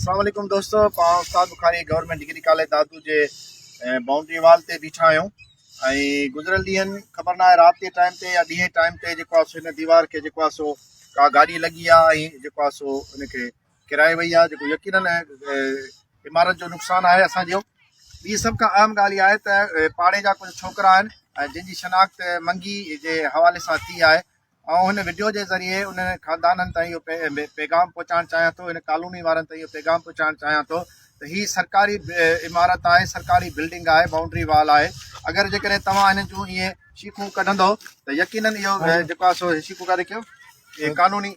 اسلام عليڪم دوستو پاڻ Ustad Bukhari government degree college Dadu جي بائونڊري وال تي بيٺا آهيون ۽ گذريل ڏينهن خبر ناهي رات جي ٽائيم تي يا ڏينهن ٽائيم تي جيڪو آهي سو هن ديوار کي جيڪو آهي سو ڪا گاڏي لڳي آهي ۽ جيڪو آهي سو ان کي ڪرائي وئي آهي جيڪو يقينن عمارت جو نقصان آهي اسان جو ٻي سڀ کان اهم ڳالهه اها آهي ته پاڙي جا ڪجهه ڇوڪرا آهن جن جي شناخت منگي جي حوالي سان ٿي آهي آئون هن وڊيو جي ذريعي انهن خاندانن تائين اهو پيغام پهچائڻ چاهيان ٿو هن ڪالوني وارن تائين اهو پيغام پهچائڻ چاهيان ٿو ته هي سرڪاري عمارت آهي سرڪاري بلڊنگ آهي بائونڊري وال آهي اگر جيڪڏهن توهان هنن جون اهي شيخون ڪڍندو ته يقينن اهو جيڪو آهي سو شيخون ڪڍي ڪيو اهي قانوني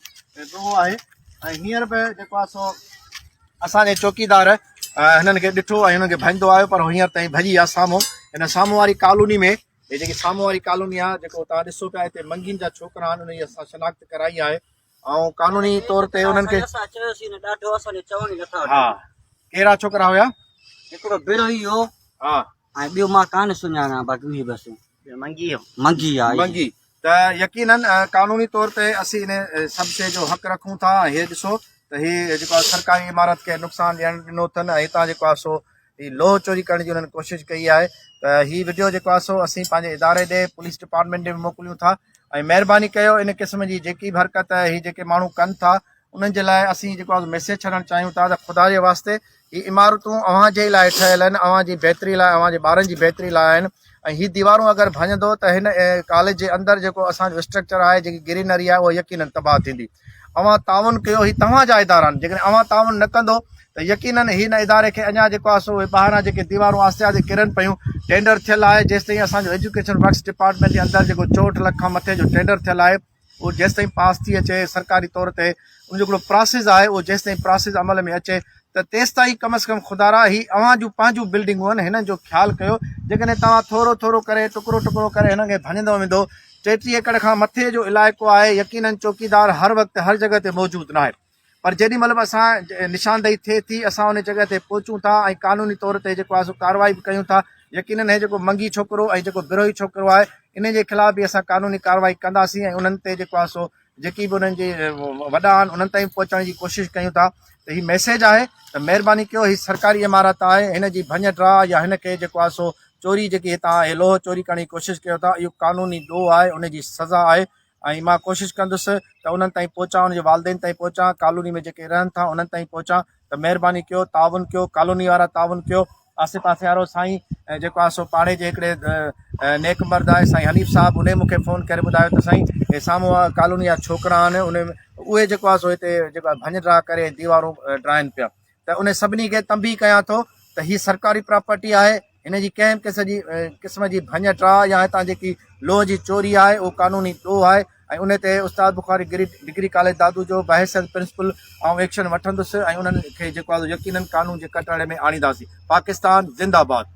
ڏوهه آهي ۽ هينئر به جيڪو آهي سو اسان جي چوڪيدار هنن کي ڏٺو ۽ هنن کي ڀڄندو آيو پر هينئر تائين ڀڄي ويا سامهون هن سامهون واري ڪالوني ۾ هي جيڪي سامهون واري ڪالوني آهي جيڪو توهان ڏسو پيا هتي منگين جا ڇوڪرا آهن انهن جي اسان شناخت ڪرائي آهي ۽ قانوني طور تي انهن کي اسان چيوسين نه ڏاڍو اسان جو چوڻ ئي نٿا ها ڪهڙا ڇوڪرا هيا هڪڙو بروهي هو ها ۽ ٻيو مان ڪانه سڃاڻان باقي اهي بس منگي هو منگي آ منگي ته يقينن قانوني طور تي اسين ان سڀ شيء جو حق رکون ٿا ۽ هي ڏسو ته هي جيڪو آهي سرڪاري عمارت کي نقصان ڏيڻ ڏنو اٿن ۽ هتان جيڪو آهي سو هي لوهه چوري ڪرڻ جي انهن ڪوشش ڪئي آهي ته هي وڊيو جيڪو آهي سو اسين پنهنجي اداري ڏي پوليس ڊپارٽمينٽ ڏي به موڪليون ٿا ۽ مهرباني ڪيو ان قسم جي جيڪي به حرڪت هي جيڪي ماڻهو ڪن ٿا انهن جي لاء اسين جيڪو آهي ميسيج ڇڏڻ چاهيون ٿا ته خدا جي واسطي هي عمارتون اوهان جي لاء ٺهيل آهن اوهان جي بهتري لاء اوهان جي ٻارن جي بهتري لاء آهن ۽ هي ديوارون اگر ڀڃندو ته هن ڪاليج جي اندر جيڪو اسان جو اسٽرڪچر آهي جيڪي گرينري آهي اها يقينن تباهه ٿيندي اوهان تعاون ڪيو هي توهان جا ادارا آهن جيڪڏهن اوهان تعاون نه ڪندو ته يقينن هن اداري کي اڃا جيڪو آهي سو ٻاهران جيڪي ديوارون آهستي آهستي ڪرن پيون ٽينڊر ٿيل آهي جيستائين اسان جو ايجوڪيشن ورڪس ڊپارٽمينٽ جي اندر جيڪو 64 لک کان مٿي جو ٽينڊر ٿيل آهي اهو جيستائين پاس ٿي اچي سرڪاري طور تي ان جو هڪڙو پراسيس آهي اهو جيستائين پراسيس عمل ۾ اچي ته تيستائين ڪم از ڪم خدارا هي اوهان جون پنهنجون بلڊنگون آهن هنن جو خيال ڪيو جيڪڏهن توهان ٿورو ٿورو ڪري ٽڪرو ٽڪرو ڪري هنن کي ڀڃندو ويندو 33 ايڪڙ کان مٿي جو علائقو آهي يقينن چوڪيدار هر وقت هر جڳهه تي موجود ناهي پر جيڏي مهل به اسان نشاندهي ٿئي ٿي اسان ان جڳهه تي پهچون ٿا ۽ قانوني طور تي جيڪو آهي سو ڪارروائي به ڪيون ٿا يقينن هي جيڪو منگي ڇوڪرو ۽ جيڪو بروهي ڇوڪرو آهي انهن جي خلاف به اسان قانوني ڪارروائي ڪنداسين ۽ انهن تي جيڪو آهي سو جيڪي به انهن جي وڏا آهن انهن تائين پهچڻ جي ڪوشش ڪيون ٿا ته هي ميسيج آهي ته مهرباني ڪيو هي سرڪاري عمارت آهي هن جي ڀڃ ڊاهه يا هن کي جيڪو آهي سو چوري جيڪي هتان هي لوهه چوري ڪرڻ جي ڪوشش ڪيو ٿا اهو قانوني ڏوهه آهي ان جي سزا آهي ۽ مان ڪوشش ڪندس ته انهن تائين پهچان انهن جي والدين تائين پهچان ڪالوني ۾ جيڪي رهن ٿا انهن تائين پهچان ته مهرباني ڪيو تعاون ڪيو ڪالوني وارا تعاون ڪيو آسي پاسي وارو سائين جيڪو آهي سو پاڙي جي هڪڙي نيڪ مرد آهي سائين حنيف صاحب انهي مونکي فون ڪري ٻڌايو ته سائين هي سامهون ڪالوني جا ڇوڪرا آهن انهي اهي جيڪو آهي سو هتي جيڪو آهي ڀڃ ڊاهه ڪري ديوارون ڊاهن پيا ته انهي سڀني کي تنبيهه ڪيان ٿو ته هي سرڪاري پراپرٽي آهي هن جي ڪنهن به قسم جي قسم جي ڀڃ ٽاهه يا هتان جيڪي لوهه جي چوري آهي اهو قانوني ڏوهه آهي ۽ ان تي استاد بخاري ڊگري ڪاليج دادو جو بحيثيت پرنسپل آئون ايڪشن وٺندس ۽ انهن کي جيڪو آهي يقينن قانون جي ڪٽهڙي ۾ آڻينداسين پاڪستان زنده باد.